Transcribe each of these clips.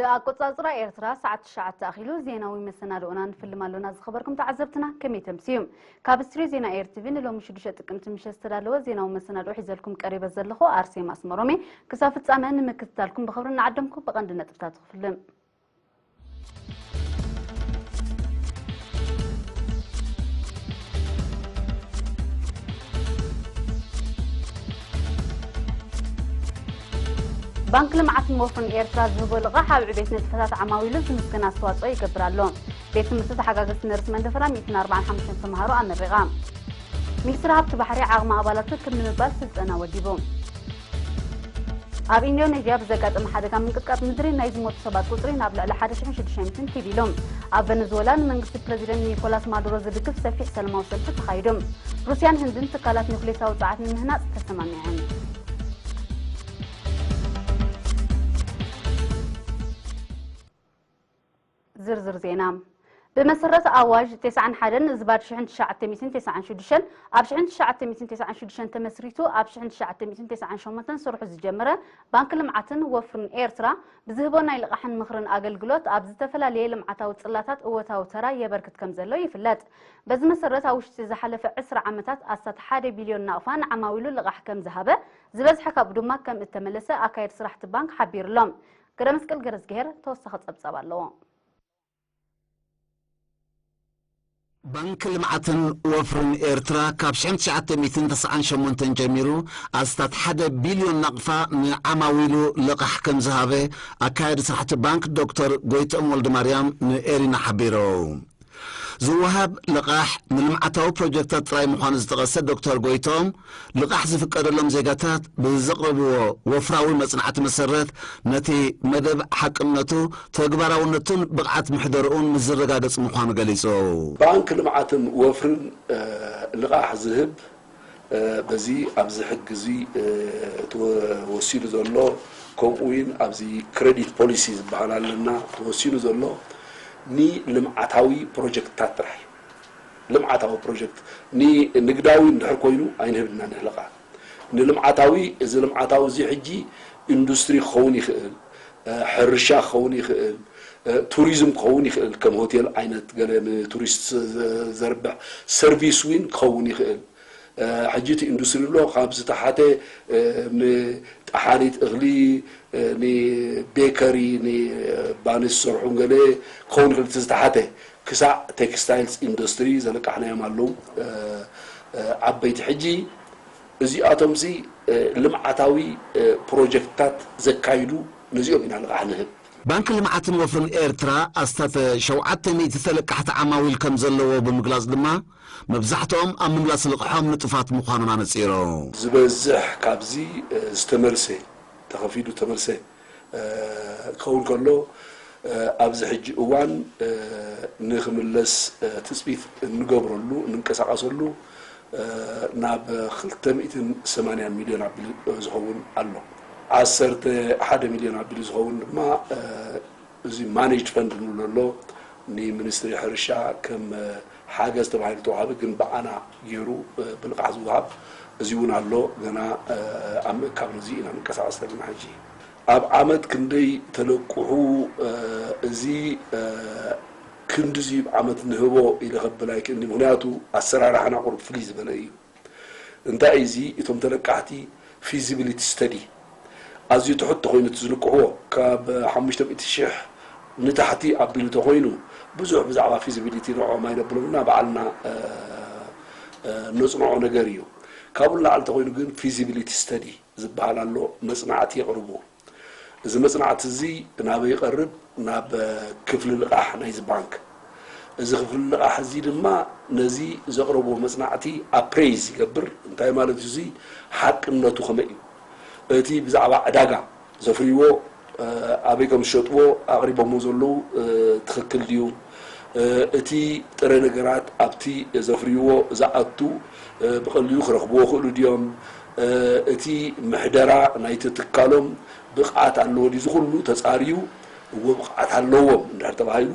ብኣቆጻጽራ ኤርትራ ሰዓት ትሽዓተ ኣኺሉ ዜናዊ መሰናድኦና ንፍልም ኣሎና። ዝኸበርኩም ተዓዘብትና ከመይ ተምስዩ? ካብ ስትሪ ዜና ኤር ቲ ቪ ንሎሚ ሽዱሽተ ጥቅምቲ ምሸት ዝተዳለወ ዜናዊ መሰናድኦ ሒዘልኩም ቀሪበ ዘለኹ ኣርሴማ ኣስመሮሜ። ክሳብ ፍጻመ ንምክትታልኩም ብኽብሪ እናዓደምኩ ብቐንዲ ነጥብታት ክፍልም። ባንክ ልምዓትን ወፍርን ኤርትራ ዝህቦ ልቓሕ ኣብ ዕቤት ንጥፈታት ዓማዊሉ ዝምስገን ኣስተዋፅኦ ይገብር ኣሎ። ቤት ትምህርቲ ተሓጋገዝቲ ነርስ መንደፈራ ሚእትን ኣርባዓን ሓሙሽተን ተምሃሮ ኣመሪቓ። ሚኒስትሪ ሃብቲ ባሕሪ ዓቕሚ ኣባላቱ ክብ ንምባል ስልጠና ወዲቡ። ኣብ ኢንዶኔዥያ ብዘጋጠመ ሓደጋ ምንቅጥቃጥ ምድሪ ናይ ዝሞቱ ሰባት ቁጽሪ ናብ ልዕሊ ሓደ ሽሕን ሽዱሽተ ሚእትን ኪድ ኢሉ። ኣብ ቨነዙዌላ ንመንግስቲ ፕረዚደንት ኒኮላስ ማዱሮ ዝድግፍ ሰፊሕ ሰላማዊ ሰልፊ ተኻይዱ። ሩስያን ህንድን ትካላት ኒኩሌሳዊ ጸዓት ንምህናጽ ተሰማሚዐን። ዝርዝር ዜና። ብመሰረት ኣዋጅ ተስዓን ሓደን ዝባድ ሽሕን ትሽዓተ ሚእትን ተስዓን ሽዱሽተን፣ ኣብ ሽሕን ትሽዓተ ሚእትን ተስዓን ሽዱሽተን ተመስሪቱ ኣብ ሽሕን ትሽዓተ ሚእትን ተስዓን ሸሞንተን ስርሑ ዝጀመረ ባንክ ልምዓትን ወፍርን ኤርትራ ብዝህቦ ናይ ልቓሕን ምኽርን ኣገልግሎት ኣብ ዝተፈላለየ ልምዓታዊ ጽላታት እወታዊ ተራ የበርክት ከም ዘሎ ይፍለጥ። በዚ መሰረት ኣብ ውሽጢ ዝሓለፈ ዕስራ ዓመታት ኣስታት ሓደ ቢልዮን ናቕፋ ንዓማዊሉ ልቓሕ ከም ዝሃበ፣ ዝበዝሐ ካብኡ ድማ ከም እተመለሰ ኣካየዲ ስራሕቲ ባንክ ሓቢሩሎም። ገረመስቀል ገረዝግሄር ተወሳኺ ጸብጻብ ኣለዎ። ባንክ ልምዓትን ወፍርን ኤርትራ ካብ ሽሕን ትሽዓተ ሚእትን ተስዓን ሸሞንተን ጀሚሩ ኣስታት ሓደ ቢልዮን ናቕፋ ንዓማዊሉ ልቓሕ ከም ዝሃበ ኣካያዲ ስራሕቲ ባንክ ዶክተር ጎይትኦም ወልደማርያም ንኤሪና ሓቢሮም። ዝወሃብ ልቓሕ ንልምዓታዊ ፕሮጀክታት ጥራይ ምዃኑ ዝጠቐሰ ዶክተር ጎይትኦም፣ ልቓሕ ዝፍቀደሎም ዜጋታት ብዘቕረብዎ ወፍራዊ መጽናዕቲ መሰረት ነቲ መደብ ሓቅነቱ፣ ተግባራውነቱን ብቕዓት ምሕደርኡን ምስ ዝረጋገጽ ምዃኑ ገሊጹ። ባንክ ልምዓትን ወፍርን ልቓሕ ዝህብ በዚ ኣብዚ ሕጊ እዚ ተወሲኑ ዘሎ፣ ከምኡ እውን ኣብዚ ክረዲት ፖሊሲ ዝበሃል ኣለና ተወሲኑ ዘሎ ንልምዓታዊ ፕሮጀክትታት ጥራሕ እዩ። ልምዓታዊ ፕሮጀክት ንንግዳዊ እንድሕር ኮይኑ ኣይንህብና ንህልቓ ንልምዓታዊ። እዚ ልምዓታዊ እዚ ሕጂ ኢንዱስትሪ ክኸውን ይኽእል፣ ሕርሻ ክኸውን ይኽእል፣ ቱሪዝም ክኸውን ይኽእል፣ ከም ሆቴል ዓይነት ገለ ንቱሪስት ዘርብሕ ሰርቪስ እውን ክኸውን ይኽእል። ሕጂ እቲ ኢንዱስትሪ ኣሎ ካብ ዝተሓተ ንጠሓኒት እኽሊ ንቤከሪ ንባኒ ዝሰርሑ ገለ ክኸውን ይኽእል። እቲ ዝተሓተ ክሳዕ ቴክስታይልስ ኢንዱስትሪ ዘለቃሕናዮም ኣለዉ ዓበይቲ። ሕጂ እዚኣቶም ሲ ልምዓታዊ ፕሮጀክትታት ዘካይዱ ነዚኦም ኢና ልቓሕ ንህብ። ባንኪ ልምዓትን ወፍርን ኤርትራ ኣስታት ሸውዓተ ሚእቲ ተለቃሕቲ ዓማዊል ከም ዘለዎ ብምግላጽ ድማ መብዛሕትኦም ኣብ ምምላስ ልቕሖም ንጡፋት ምዃኖም ኣነጺሩ። ዝበዝሕ ካብዚ ዝተመልሰ ተኸፊሉ ተመልሰ ክኸውን ከሎ ኣብዚ ሕጂ እዋን ንክምለስ ትፅቢት እንገብረሉ እንንቀሳቐሰሉ ናብ ክልተ ሚእትን ሰማንያን ሚልዮን ኣቢሉ ዝኸውን ኣሎ። ዓሰርተ ሓደ ሚልዮን ኣቢሉ ዝኸውን ድማ እዚ ማኔጅድ ፈንድ ንብሎ ኣሎ። ንሚኒስትሪ ሕርሻ ከም ሓገዝ ተባሂሉ ተዋሃቢ ግን ብኣና ገይሩ ብልቓሕ ዝወሃብ እዚ እውን ኣሎ። ገና ኣብ ምእካብ ነዚ ኢና ንንቀሳቐስ ዘለና ሕጂ። ኣብ ዓመት ክንደይ ተለቅሑ እዚ ክንድዚ ብዓመት ንህቦ ኢለ ከብል ኣይክእልኒ። ምክንያቱ ኣሰራርሓና ቁሩብ ፍልይ ዝበለ እዩ። እንታይ እዚ እቶም ተለቃሕቲ ፊዚቢሊቲ ስተዲ ኣዝዩ ትሑት ተኮይኑ እቲ ዝልቅሕዎ ካብ ሓሙሽተ ሚእቲ ሽሕ ንታሕቲ ኣቢሉ ተኮይኑ ብዙሕ ብዛዕባ ፊዚቢሊቲ ንዕኦም ኣይነብሎም እና ባዕልና ነፅንዖ ነገር እዩ። ካብኡ ንላዕሊ ተኮይኑ ግን ፊዚቢሊቲ ስተዲ ዝበሃል ኣሎ። መፅናዕቲ የቕርቡ። እዚ መፅናዕቲ እዚ ናበይ ይቐርብ? ናብ ክፍሊ ልቓሕ ናይዚ ባንክ። እዚ ክፍሊ ልቓሕ እዚ ድማ ነዚ ዘቕረብዎ መፅናዕቲ ኣፕሬይዝ ይገብር። እንታይ ማለት እዩ? እዚ ሓቅነቱ ከመይ እዩ? እቲ ብዛዕባ ዕዳጋ ዘፍርይዎ ኣበይ ከም ዝሸጥዎ ኣቕሪቦሞ ዘለዉ ትኽክል ድዩ? እቲ ጥረ ነገራት ኣብቲ ዘፍርይዎ ዝኣቱ ብቐሊሉ ክረኽብዎ ክእሉ ድዮም? እቲ ምሕደራ ናይቲ ትካሎም ብቕዓት ኣለዎ ድዩ? እዚ ኩሉ ተፃርዩ እዎ ብቕዓት ኣለዎም እንድሕር ተባሂሉ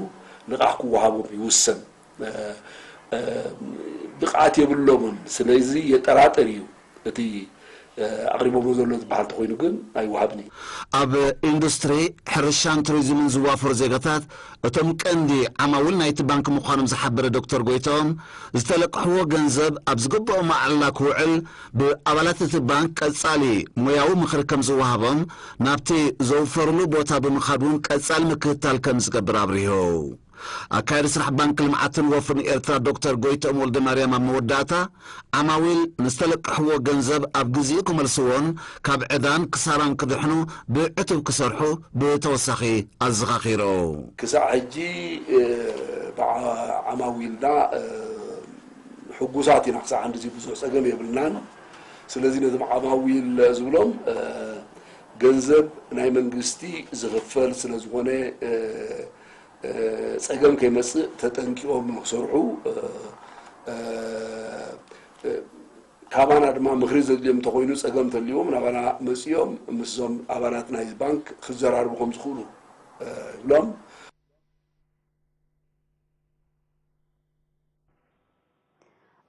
ልቓሕ ክወሃቦም ይውሰን። ብቕዓት የብሎምን። ስለዚ የጠራጥር እዩ እቲ ኣቕሪቦሞ ዘሎ ዝበሃል ተኾይኑ ግን ኣይወሃብን እዩ። ኣብ ኢንዱስትሪ፣ ሕርሻን ቱሪዝምን ዝዋፈሩ ዜጋታት እቶም ቀንዲ ዓማውል ናይቲ ባንክ ምዃኖም ዝሓበረ ዶክተር ጎይቶም፣ ዝተለቅሕዎ ገንዘብ ኣብ ዝግብኦ ማዕላ ክውዕል ብኣባላት እቲ ባንክ ቀጻሊ ሞያዊ ምኽሪ ከም ዝወሃቦም፣ ናብቲ ዘውፈርሉ ቦታ ብምኻድ እውን ቀጻሊ ምክትታል ከም ዝገብር ኣብሪሁ። ኣካያዲ ስራሕ ባንክ ልምዓትን ወፍርን ኤርትራ ዶክተር ጎይትኦም ወልደማርያም ኣብ መወዳእታ፣ ዓማዊል ንዝተለቅሕዎ ገንዘብ ኣብ ግዜኡ ክመልስዎን ካብ ዕዳን ክሳራን ክድሕኑ ብዕቱብ ክሰርሑ ብተወሳኺ ኣዘኻኺሩ። ክሳዕ ሕጂ ዓማዊልና ሕጉሳት ኢና፣ ክሳዕ ሕዚ ብዙሕ ጸገም የብልናን። ስለዚ ነዞም ዓማዊል ዝብሎም ገንዘብ ናይ መንግስቲ ዝኽፈል ስለዝኾነ ጸገም ከይመፅእ ተጠንቂቖም ንክሰርሑ ካባና ድማ ምኽሪ ዘድልዮም እንተኾይኑ ጸገም እንተልዎም ናባና መፅኦም ምስዞም ኣባላት ናይ ባንክ ክዘራርቡ ከም ዝኽእሉ ይብሎም።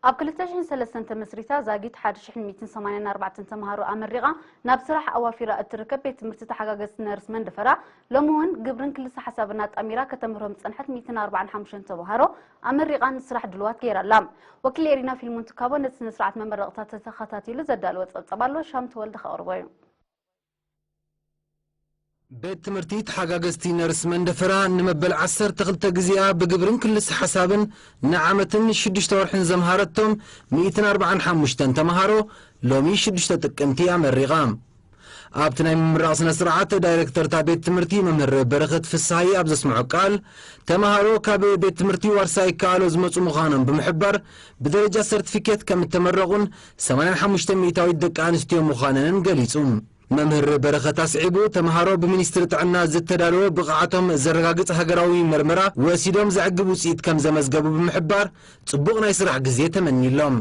ኣብ ክልተ ሽሕን ሰለስተን ተመስሪታ ዛጊት ሓደ ሽሕን ሚእትን ሰማንያን ኣርባዕተን ተምሃሮ ኣመሪቓ ናብ ስራሕ ኣዋፊራ እትርከብ ቤት ትምህርቲ ተሓጋገዝቲ ነርስ መንደፈራ ሎሚ እውን ግብርን ክልሰ ሓሳብን ኣጣሚራ ከተምህሮም ዝጸንሐት ሚእትን ኣርባዓን ሓሙሽተን ተምሃሮ ኣመሪቓ ንስራሕ ድሉዋት ገይራ ኣላ። ወኪል ኤሪና ፊልሞን ትካቦ ነቲ ስነ ስርዓት መመረቕታ ተተኸታቲሉ ዘዳለወ ጸብጸብ ኣሎ፣ ሻም ተወልደ ከቕርቦ እዩ። ቤት ትምህርቲ ተሓጋገዝቲ ነርስ መንደፈራ ንመበል ዓሰርተ ክልተ ግዜኣ ብግብርን ክልስ ሓሳብን ንዓመትን ሽዱሽተ ወርሕን ዘምሃረቶም ሚእትን ኣርባዓን ሓሙሽተን ተምሃሮ ሎሚ ሽዱሽተ ጥቅምቲ ኣመሪቓ። ኣብቲ ናይ ምምራቕ ስነ ስርዓት ዳይረክተር እታ ቤት ትምህርቲ መምህር በረኸት ፍስሃየ ኣብ ዘስምዖ ቃል፣ ተምሃሮ ካብ ቤት ትምህርቲ ዋርሳይ ይከኣሎ ዝመጹ ምዃኖም ብምሕባር፣ ብደረጃ ሰርቲፊኬት ከም እተመረቑን ሰማንያን ሓሙሽተ ሚእታዊት ደቂ ኣንስትዮ ምዃነንን ገሊጹ። መምህር በረኸት ኣስዒቡ፣ ተምሃሮ ብሚኒስትሪ ጥዕና ዝተዳለወ ብቕዓቶም ዘረጋግጽ ሃገራዊ መርመራ ወሲዶም ዘዕግብ ውጽኢት ከም ዘመዝገቡ ብምሕባር፣ ጽቡቕ ናይ ስራሕ ግዜ ተመንዩሎም።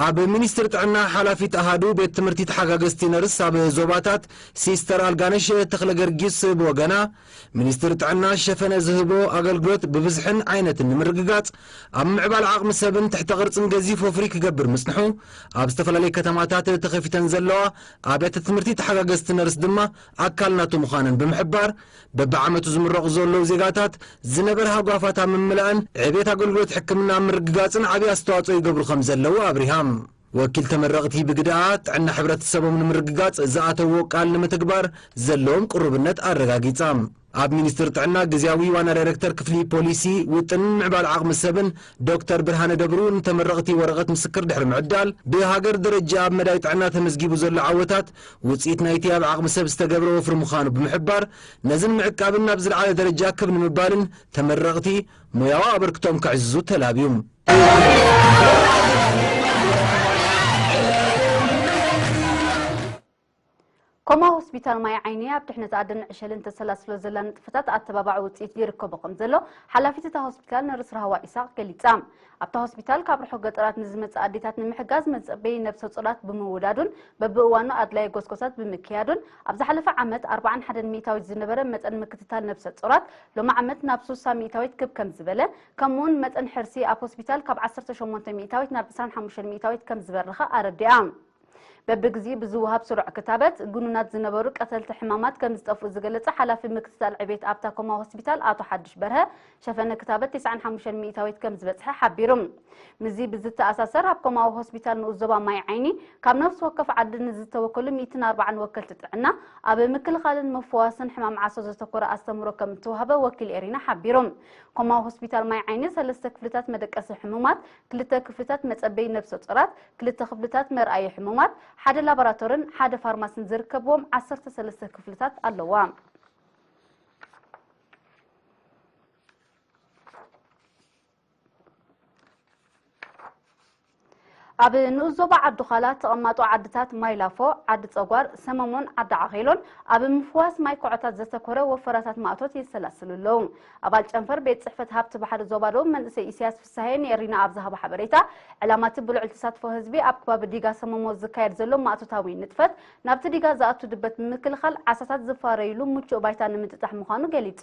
ኣብ ሚኒስትሪ ጥዕና ሓላፊት ኣሃዱ ቤት ትምህርቲ ተሓጋገዝቲ ነርስ ኣብ ዞባታት ሲስተር ኣልጋነሽ ተኽለ ገርጊስ ብወገና፣ ሚኒስትሪ ጥዕና ሸፈነ ዝህቦ ኣገልግሎት ብብዝሕን ዓይነትን ንምርግጋጽ ኣብ ምዕባል ዓቕሚ ሰብን ትሕተ ቅርጽን ገዚፍ ወፍሪ ክገብር ምጽንሑ፣ ኣብ ዝተፈላለየ ከተማታት ተኸፊተን ዘለዋ ኣብያተ ትምህርቲ ተሓጋገዝቲ ነርስ ድማ ኣካል ናቱ ምዃነን ብምሕባር፣ በብዓመቱ ዝምረቑ ዘለዉ ዜጋታት ዝነበረ ሃጓፋት ኣብ ምምላእን ዕቤት ኣገልግሎት ሕክምና ኣብ ምርግጋጽን ዓብዪ ኣስተዋጽኦ ይገብሩ ከም ዘለዉ ኣብሪሃ። ወኪል ተመረቕቲ ብግደኣ፣ ጥዕና ሕብረተሰቦም ንምርግጋጽ ዝኣተውዎ ቃል ንምትግባር ዘለዎም ቅሩብነት ኣረጋጊጻ። ኣብ ሚኒስትሪ ጥዕና ግዝያዊ ዋና ዳይረክተር ክፍሊ ፖሊሲ፣ ውጥንን ምዕባል ዓቕሚ ሰብን ዶክተር ብርሃነ ደብሩ ንተመረቕቲ ወረቐት ምስክር ድሕሪ ምዕዳል፣ ብሃገር ደረጃ ኣብ መዳይ ጥዕና ተመዝጊቡ ዘሎ ዓወታት ውጽኢት ናይቲ ኣብ ዓቕሚ ሰብ ዝተገብረ ወፍሪ ምዃኑ ብምሕባር፣ ነዚ ንምዕቃብን ናብ ዝለዓለ ደረጃ ክብ ንምባልን ተመረቕቲ ሞያዊ ኣበርክቶኦም ከዕዝዙ ተላብዩ። ኮማ ሆስፒታል ማይ ዓይኒ ኣብ ድሕነት ኣደን ዕሸልን ተሰላስሎ ዘላ ንጥፈታት ኣተባባዒ ውፅኢት ይርከቦ ከም ዘሎ ሓላፊት እታ ሆስፒታል ነርስ ራህዋ ኢሳቅ ገሊፃ። ኣብታ ሆስፒታል ካብ ርሑቕ ገጠራት ንዝመፅእ ኣዴታት ንምሕጋዝ መፀበዪ ነብሰ ፁራት ብምውዳዱን በብእዋኑ ኣድላዪ ጎስጎሳት ብምክያዱን ኣብ ዝሓለፈ ዓመት ኣርባዓን ሓደን ሚእታዊት ዝነበረ መጠን ምክትታል ነብሰ ፁራት ሎሚ ዓመት ናብ ሱሳ ሚእታዊት ክብ ከም ዝበለ፣ ከምኡውን መጠን ሕርሲ ኣብ ሆስፒታል ካብ ዓሰርተ ሸሞንተ ሚእታዊት ናብ ዕስራን ሓሙሽተን ሚእታዊት ከም ዝበረኸ ኣረዲኣ። በብግዜኡ ብዝወሃብ ስሩዕ ክታበት፣ ግኑናት ዝነበሩ ቀተልቲ ሕማማት ከም ዝጠፍኡ ዝገለጸ ሓላፊ ምክትታል ዕቤት ኣብታ ኮማ ሆስፒታል ኣቶ ሓድሽ በርሀ፣ ሸፈነ ክታበት ተስዓን ሓሙሽተን ሚእታዊት ከም ዝበጽሐ ሓቢሩ። ምስዚ ብዝተኣሳሰር፣ ኣብ ኮማዊ ሆስፒታል ንኡስ ዞባ ማይ ዓይኒ ካብ ነፍሲ ወከፍ ዓዲ ንዝተወከሉ ሚእትን ኣርባዓን ወከልቲ ጥዕና ኣብ ምክልኻልን ምፍዋስን ሕማም ዓሶ ዘተኮረ ኣስተምህሮ ከም እተዋህበ ወኪል ኤሪና ሓቢሩ። ኮማዊ ሆስፒታል ማይ ዓይኒ ሰለስተ ክፍልታት መደቀሲ ሕሙማት፣ ክልተ ክፍልታት መጸበዪ ነብሰ ጾራት፣ ክልተ ክፍልታት መርኣዪ ሕሙማት፣ ሓደ ላቦራቶርን ሓደ ፋርማስን ዝርከብዎም ዓሰርተ ሰለስተ ክፍልታት ኣለዋ። ኣብ ንኡስ ዞባ ዓዲ ዃላ ተቐማጦ ዓድታት ማይላፎ፣ ዓዲ ጸጓር፣ ሰመሞን ዓዲ ዓኼሎን ኣብ ምፍዋስ ማይ ኮዖታት ዘተኮረ ወፈራታት ማእቶት የሰላስሉ ኣለዉ። ኣባል ጨንፈር ቤት ጽሕፈት ሃብቲ ባሕሪ ዞባ ደቡብ መንእሰይ ኢሳያስ ፍስሃየ ንኤሪና ኣብ ዝሃቦ ሓበሬታ፣ ዕላማ እቲ ብልዑል ተሳትፎ ህዝቢ ኣብ ከባቢ ዲጋ ሰመሞ ዝካየድ ዘሎ ማእቶታዊ ንጥፈት ናብቲ ዲጋ ዝኣቱ ድበት ብምክልኻል ዓሳታት ዝፋረይሉ ምቹእ ባይታ ንምጥጣሕ ምዃኑ ገሊጹ።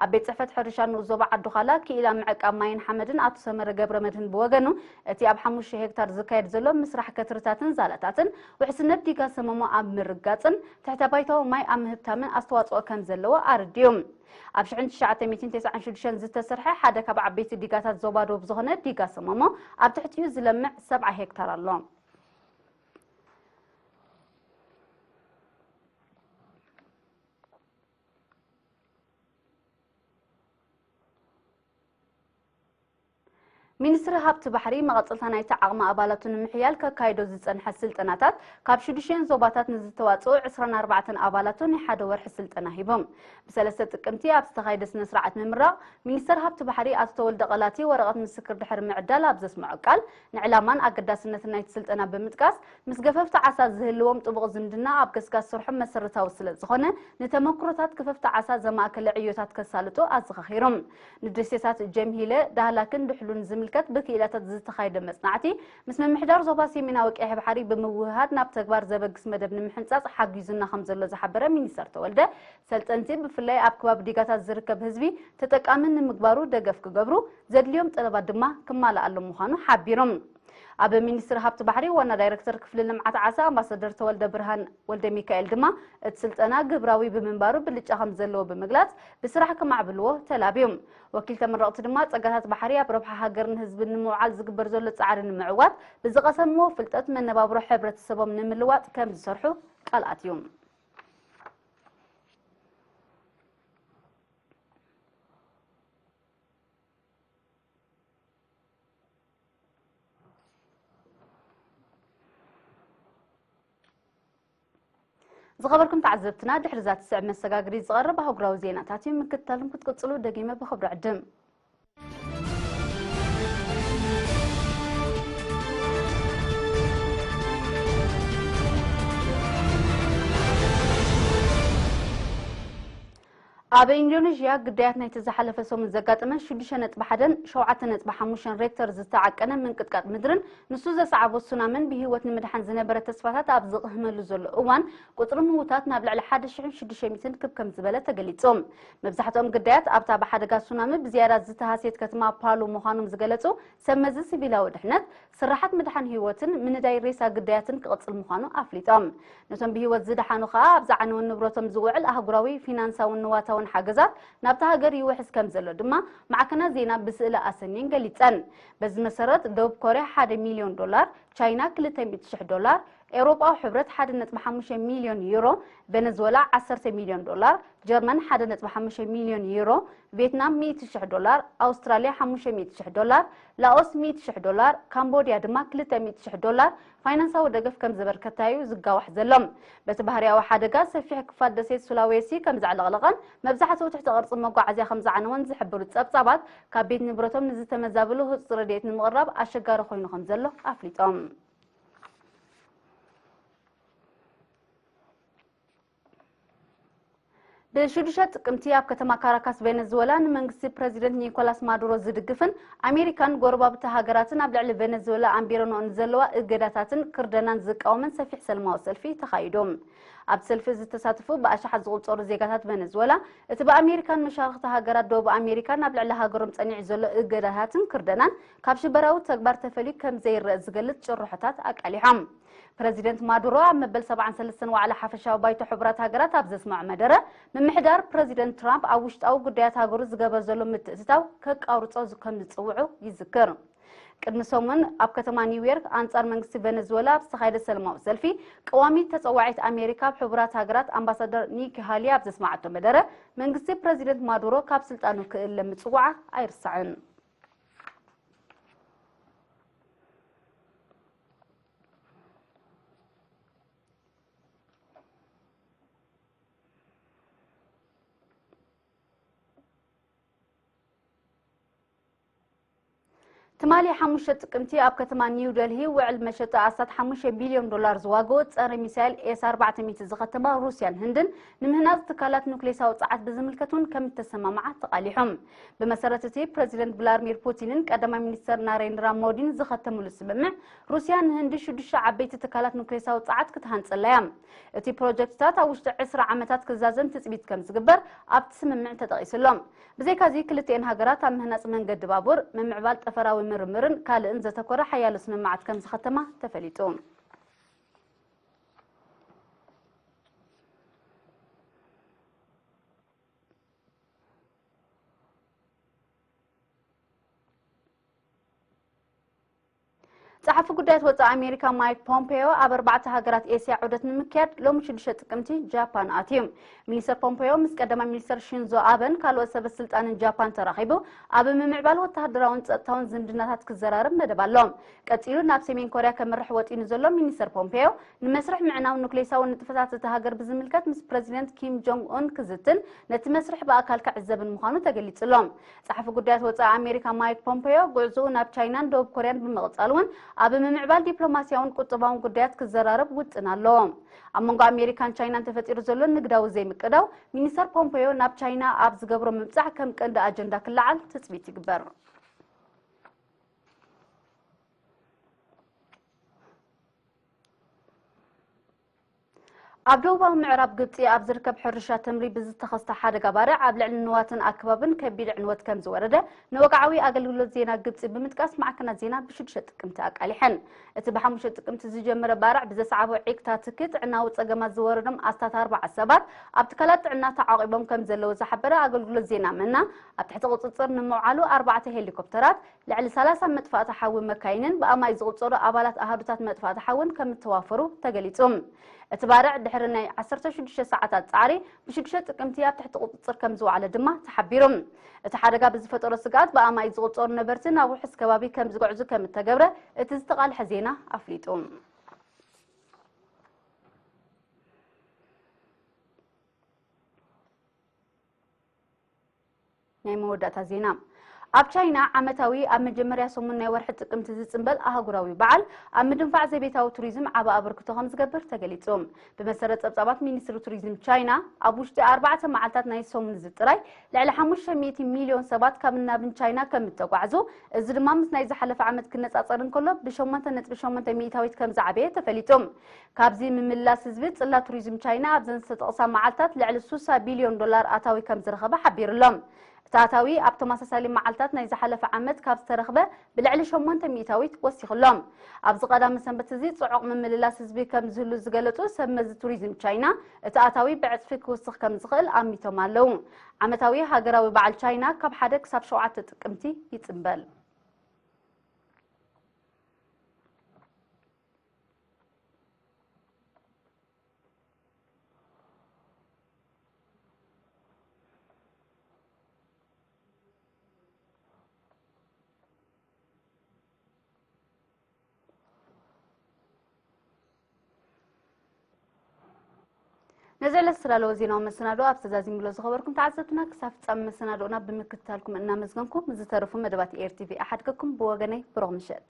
ኣብ ቤት ጽሕፈት ሕርሻ ንኡስ ዞባ ዓዲ ዃላ ክኢላ ምዕቃብ ማይን ሓመድን ኣቶ ሰመረ ገብረመድህን ብወገኑ፣ እቲ ኣብ ሓሙሽተ ሄክታር ዝካየድ ዘሎ ምስራሕ ከትርታትን ዛላታትን ውሕስነት ዲጋ ሰመሞ ኣብ ምርጋጽን ትሕተ ባይታዊ ማይ ኣብ ምህብታምን ኣስተዋጽኦ ከም ዘለዎ ኣረዲኡ። ኣብ ሽሕን ትሽዓተ ሚእትን ተስዓን ሽዱሽተን ዝተሰርሐ ሓደ ካብ ዓበይቲ ዲጋታት ዞባ ደቡብ ዝኾነ ዲጋ ሰመሞ ኣብ ትሕቲኡ ዝለምዕ ሰብዓ ሄክታር ኣሎ። ሚኒስትሪ ሃብቲ ባሕሪ መቐጸልታ ናይቲ ዓቕሚ ኣባላቱ ንምሕያል ከካይዶ ዝጸንሐ ስልጠናታት ካብ ሽዱሽተን ዞባታት ንዝተዋጽኡ ዕስራን ኣርባዕተን ኣባላቱ ናይ ሓደ ወርሒ ስልጠና ሂቦም። ብሰለስተ ጥቅምቲ ኣብ ዝተኻየደ ስነ ስርዓት ምምራቕ ሚኒስተር ሃብቲ ባሕሪ ኣቶ ተወልደ ቀላቲ ወረቐት ምስክር ድሕሪ ምዕዳል ኣብ ዘስምዖ ቃል ንዕላማን ኣገዳስነትን ናይቲ ስልጠና ብምጥቃስ ምስ ገፈፍቲ ዓሳ ዝህልዎም ጥቡቕ ዝምድና ኣብ ገስጋስ ስርሖም መሰረታዊ ስለ ዝኾነ ንተመክሮታት ገፈፍቲ ዓሳ ዘማእከለ ዕዮታት ከሳልጡ ኣዘኻኺሮም። ንደሴታት ጀምሂለ፣ ዳህላክን ድሕሉን ዝምልከት ብክኢላታት ዝተኻየደ መጽናዕቲ ምስ ምምሕዳር ዞባ ሰሜናዊ ቀይሕ ባሕሪ ብምውህሃድ ናብ ተግባር ዘበግስ መደብ ንምሕንጻጽ ሓጊዙና ከም ዘሎ ዝሓበረ ሚኒስተር ተወልደ፣ ሰልጠንቲ ብፍላይ ኣብ ከባቢ ዲጋታት ዝርከብ ህዝቢ ተጠቃሚ ንምግባሩ ደገፍ ክገብሩ፣ ዘድልዮም ጠለባት ድማ ክማልኣሎም ምዃኑ ሓቢሮም። ኣብ ሚኒስትሪ ሃብቲ ባሕሪ ዋና ዳይረክተር ክፍሊ ልምዓት ዓሳ ኣምባሳደር ተወልደ ብርሃን ወልደ ሚካኤል ድማ እቲ ስልጠና ግብራዊ ብምንባሩ ብልጫ ከም ዘለዎ ብምግላጽ ብስራሕ ክማዕብልዎ ተላብዮም። ወኪል ተመረቕቲ ድማ ጸጋታት ባሕሪ ኣብ ረብሓ ሃገርን ህዝብን ንምውዓል ዝግበር ዘሎ ጻዕሪ ንምዕዋት ብዝቐሰምዎ ፍልጠት መነባብሮ ሕብረተሰቦም ንምልዋጥ ከም ዝሰርሑ ቃል ኣትዮም። ዝኸበርኩም ተዓዘብትና፣ ድሕሪ እዛ ትስዕብ መሰጋገሪት ዝቐርብ ኣህጉራዊ ዜናታት እዩ። ምክትታልኩም ክትቅጽሉ ደጊመ ብኽብሪ ዕድም። ኣብ ኢንዶኔዥያ ግዳያት ናይቲ ዝሓለፈ ሰሙን ዘጋጠመ ሽዱሽተ ነጥቢ ሓደን ሸውዓተ ነጥቢ ሓሙሽተን ሬክተር ዝተዓቀነ ምንቅጥቃጥ ምድርን ንሱ ዘስዓቦ ሱናምን ብህይወት ንምድሓን ዝነበረ ተስፋታት ኣብ ዝቕህመሉ ዘሎ እዋን፣ ቁጽሪ ምዉታት ናብ ልዕሊ ሓደ ሽሕን ሽዱሽተ ሚእትን ክብ ከም ዝበለ ተገሊጹ። መብዛሕትኦም ግዳያት ኣብታ ብሓደጋ ሱናሚ ብዝያዳ ዝተሃስየት ከተማ ፓሉ ምዃኖም ዝገለጹ ሰብ መዚ ሲቪላዊ ድሕነት፣ ስራሓት ምድሓን ህይወትን ምንዳይ ሬሳ ግዳያትን ክቕጽል ምዃኑ ኣፍሊጦም። ነቶም ብህይወት ዝደሓኑ ከኣ ኣብ ዝዓነወ ንብረቶም ዝውዕል ኣህጉራዊ ፊናንሳውን ንዋታውን ሓገዛት ናብታ ሃገር ይውሕዝ ከም ዘሎ ድማ ማዕከናት ዜና ብስእሊ ኣሰንየን ገሊጸን። በዚ መሰረት፣ ደቡብ ኮርያ ሓደ ሚልዮን ዶላር፣ ቻይና ክልተ ሚእቲ ሽሕ ዶላር፣ ኤውሮጳዊ ሕብረት ሓደ ነጥቢ ሓሙሽተ ሚልዮን ዩሮ፣ ቬነዝወላ ዓሰርተ ሚልዮን ዶላር፣ ጀርመን ሓደ ነጥቢ ሓሙሽተ ሚልዮን ዩሮ፣ ቬትናም ሚእቲ ሽሕ ዶላር፣ ኣውስትራልያ ሓሙሽተ ሚእቲ ሽሕ ዶላር፣ ላኦስ ሚእቲ ሽሕ ዶላር፣ ካምቦድያ ድማ ክልተ ሚእቲ ሽሕ ዶላር ፋይናንሳዊ ደገፍ ከም ዘበርከታ'ዩ ዝጋዋሕ ዘሎ። በቲ ባህርያዊ ሓደጋ ሰፊሕ ክፋል ደሴት ሱላዌሲ ከም ዘዕለቕለቐን መብዛሕትኡ ትሕቲ ቅርጺ መጓዓዝያ ከም ዝዓነወን ዝሕብሩ ጸብጻባት፣ ካብ ቤት ንብረቶም ንዝተመዛበሉ ህጹጽ ረድኤት ንምቕራብ ኣሸጋሪ ኮይኑ ከም ዘሎ ኣፍሊጦም። ብሽዱሽተ ጥቅምቲ ኣብ ከተማ ካራካስ ቬነዝወላ ንመንግስቲ ፕረዚደንት ኒኮላስ ማዱሮ ዝድግፍን ኣሜሪካን ጎረባብቲ ሃገራትን ኣብ ልዕሊ ቬነዝወላ ኣንቢረንኦ ንዘለዋ እገዳታትን ክርደናን ዝቃወምን ሰፊሕ ሰልማዊ ሰልፊ ተኻይዱ። ኣብ ሰልፊ ዝተሳተፉ ብኣሽሓት ዝቑጸሩ ዜጋታት ቬነዝወላ፣ እቲ ብኣሜሪካን መሻርኽቲ ሃገራት ደቡብ ኣሜሪካን ኣብ ልዕሊ ሃገሮም ጸኒዑ ዘሎ እገዳታትን ክርደናን ካብ ሽበራዊ ተግባር ተፈልዩ ከም ዘይረአ ዝገልጽ ጭርሖታት ኣቃሊሖም። ፕረዚደንት ማዱሮ ኣብ መበል ሰብዓን ሰለስተን ዋዕላ ሓፈሻዊ ባይቶ ሕቡራት ሃገራት ኣብ ዘስምዖ መደረ፣ ምምሕዳር ፕረዚደንት ትራምፕ ኣብ ውሽጣዊ ጉዳያት ሃገሩ ዝገበር ዘሎ ምትእትታው ከቃርጾ ዝ-፣ ከም ዝጽውዑ ይዝክር። ቅድሚ ሰሙን ኣብ ከተማ ኒውዮርክ ኣንጻር መንግስቲ ቬነዝወላ ኣብ ዝተኻየደ ሰላማዊ ሰልፊ፣ ቀዋሚት ተጸዋዒት ኣሜሪካ ኣብ ሕቡራት ሃገራት ኣምባሳደር ኒኪ ሃሊ ኣብ ዘስመዓቶ መደረ፣ መንግስቲ ፕረዚደንት ማዱሮ ካብ ስልጣኑ ክእለ ምጽዋዓ ኣይርሳዕን። ትማሊ ሓሙሽተ ጥቅምቲ ኣብ ከተማ ኒው ደልሂ ውዕል መሸጣ ኣስታት ሓሙሽተ ቢልዮን ዶላር ዝዋግኦ ጸረ ሚሳይል ኤስ ኣርባዕተ ሚእቲ ዝኸተማ ሩስያን ህንድን ንምህናጽ ትካላት ኑክሌሳዊ ጸዓት ብዝምልከት እውን ከም እተሰማምዓ ተቓሊሖም። ብመሰረት እቲ ፕረዚደንት ቭላድሚር ፑቲንን ቀዳማይ ሚኒስተር ናሬንድራ ሞዲን ዝኸተምሉ ስምምዕ፣ ሩስያ ንህንዲ ሽዱሽተ ዓበይቲ ትካላት ኑክሌሳዊ ጸዓት ክትሃንጸላ እያ። እቲ ፕሮጀክትታት ኣብ ውሽጢ ዕስራ ዓመታት ክዛዘም ትጽቢት ከም ዝግበር ኣብቲ ስምምዕ ተጠቒሱ ኣሎ። ብዘይካዚ፣ ክልቲኤን ሃገራት ኣብ ምህናጽ መንገዲ ባቡር፣ ምምዕባል ጠፈራዊ ምርምርን ካልእን ዘተኮረ ሓያሎ ስምምዓት ከም ዝኸተማ ተፈሊጡ። ጸሓፊ ጉዳያት ወጻኢ ኣሜሪካ ማይክ ፖምፔዮ ኣብ ኣርባዕተ ሃገራት ኤስያ ዑደት ንምክያድ ሎሚ ሽዱሽተ ጥቅምቲ ጃፓን ኣትዩ። ሚኒስተር ፖምፔዮ ምስ ቀዳማይ ሚኒስተር ሺንዞ ኣበን ካልኦት ሰበ ስልጣንን ጃፓን ተራኺቡ ኣብ ምምዕባል ወተሃደራውን ጸጥታውን ዝምድናታት ክዘራረብ መደብ ኣሎ። ቀጺሉ ናብ ሰሜን ኮርያ ከምርሕ ወጢኑ ዘሎ ሚኒስተር ፖምፔዮ ንመስርሕ ምዕናው ኑክሌሳዊ ንጥፈታት እታ ሃገር ብዝምልከት ምስ ፕረዚደንት ኪም ጆንግ ኡን ክዝትን ነቲ መስርሕ ብኣካል ክዕዘብን ምዃኑ ተገሊጹ ኣሎ። ጸሓፊ ጉዳያት ወጻኢ ኣሜሪካ ማይክ ፖምፔዮ ጉዕዞኡ ናብ ቻይናን ደቡብ ኮርያን ብምቕጻል እውን ኣብ ምምዕባል ዲፕሎማስያውን ቁጠባውን ጉዳያት ክዘራረብ ውጥን ኣለዎ። ኣብ መንጎ ኣሜሪካን ቻይናን ተፈጢሩ ዘሎ ንግዳዊ ዘይምቅዳው ሚኒስተር ፖምፔዮ ናብ ቻይና ኣብ ዝገብሮ ምብጻሕ ከም ቀንዲ ኣጀንዳ ክለዓል ትጽቢት ይግበር። ኣብ ደቡባዊ ምዕራብ ግብጺ ኣብ ዝርከብ ሕርሻ ተምሪ ብዝተኸስተ ሓደጋ ባርዕ ኣብ ልዕሊ ንዋትን ኣከባብን ከቢድ ዕንወት ከም ዝወረደ ንወግዓዊ ኣገልግሎት ዜና ግብጺ ብምጥቃስ ማዕከናት ዜና ብሽዱሽተ ጥቅምቲ ኣቃሊሐን። እቲ ብሓሙሽተ ጥቅምቲ ዝጀመረ ባርዕ ብዘስዓቦ ዒቅታ ትኪ ጥዕናዊ ጸገማት ዝወረዶም ኣስታት ኣርባዓ ሰባት ኣብ ትካላት ጥዕና ተዓቂቦም ከም ዘለዉ ዝሓበረ ኣገልግሎት ዜና መና፣ ኣብ ትሕቲ ቁጽጽር ንምውዓሉ ኣርባዕተ ሄሊኮፕተራት፣ ልዕሊ ሰላሳ መጥፋእቲ ሓዊ መካይንን ብኣማኢት ዝቑጸሩ ኣባላት ኣሃዱታት መጥፋእቲ ሓውን ከም እተዋፈሩ ተገሊጹ። እቲ ባርዕ ድሕሪ ናይ ዓሰርተ ሽዱሽተ ሰዓታት ጻዕሪ ብሽዱሽተ ጥቅምቲ ኣብ ትሕቲ ቁጽጽር ከም ዝወዓለ ድማ ተሓቢሩ። እቲ ሓደጋ ብዝፈጠሮ ስግኣት ብኣማኢት ዝቑጸሩ ነበርቲ ናብ ውሑስ ከባቢ ከም ዝግዕዙ ከም እተገብረ እቲ ዝተቓልሐ ዜና ኣፍሊጡ። ናይ መወዳእታ ዜና። ኣብ ቻይና ዓመታዊ ኣብ መጀመርያ ሰሙን ናይ ወርሒ ጥቅምቲ ዝጽንበል ኣህጉራዊ በዓል ኣብ ምድንፋዕ ዘቤታዊ ቱሪዝም ዓቢ ኣበርክቶ ከም ዝገብር ተገሊጹ። ብመሰረት ጸብጻባት ሚኒስትሪ ቱሪዝም ቻይና፣ ኣብ ውሽጢ ኣርባዕተ መዓልታት ናይ ሰሙን እዚ ጥራይ ልዕሊ ሓሙሽተ ሚእቲ ሚልዮን ሰባት ካብን ናብን ቻይና ከም እተጓዕዙ፣ እዚ ድማ ምስ ናይ ዝሓለፈ ዓመት ክነጻጸር እንከሎ ብሸሞንተ ነጥቢ ሸሞንተ ሚእታዊት ከም ዝዓበየ ተፈሊጡ። ካብዚ ምምልላስ ህዝቢ፣ ጽላት ቱሪዝም ቻይና ኣብዘን ዝተጠቕሳ መዓልታት ልዕሊ ስሳ ቢልዮን ዶላር ኣታዊ ከም ዝረኸበ ሓቢሩ ኣሎ። እቲ ኣታዊ ኣብ ተመሳሳሊ መዓልታት ናይ ዝሓለፈ ዓመት ካብ ዝተረኽበ ብልዕሊ ሸሞንተ ሚእታዊት ወሲኹ ኣሎ። ኣብዚ ቀዳመ ሰንበት እዚ ጽዑቕ ምምልላስ ህዝቢ ከም ዝህሉ ዝገለጹ ሰብ መዚ ቱሪዝም ቻይና፣ እቲ ኣታዊ ብዕጽፊ ክውስኽ ከም ዝኽእል ኣሚቶም ኣለዉ። ዓመታዊ ሃገራዊ በዓል ቻይና ካብ ሓደ ክሳብ ሸውዓተ ጥቅምቲ ይጽንበል። ነዚ ዕለት ዝተዳለወ ዜናዊ መሰናዶ ኣብ ተዛዚምሎ ዝኸበርኩም ተዓዘብትና፣ ክሳብ ፍጻመ መሰናዶና ብምክትታልኩም እናመስገንኩ፣ ምስ ዝተረፉ መደባት ኤር ቲ ቪ እሓድገኩም። ብወገነይ ብሩኽ ምሸት።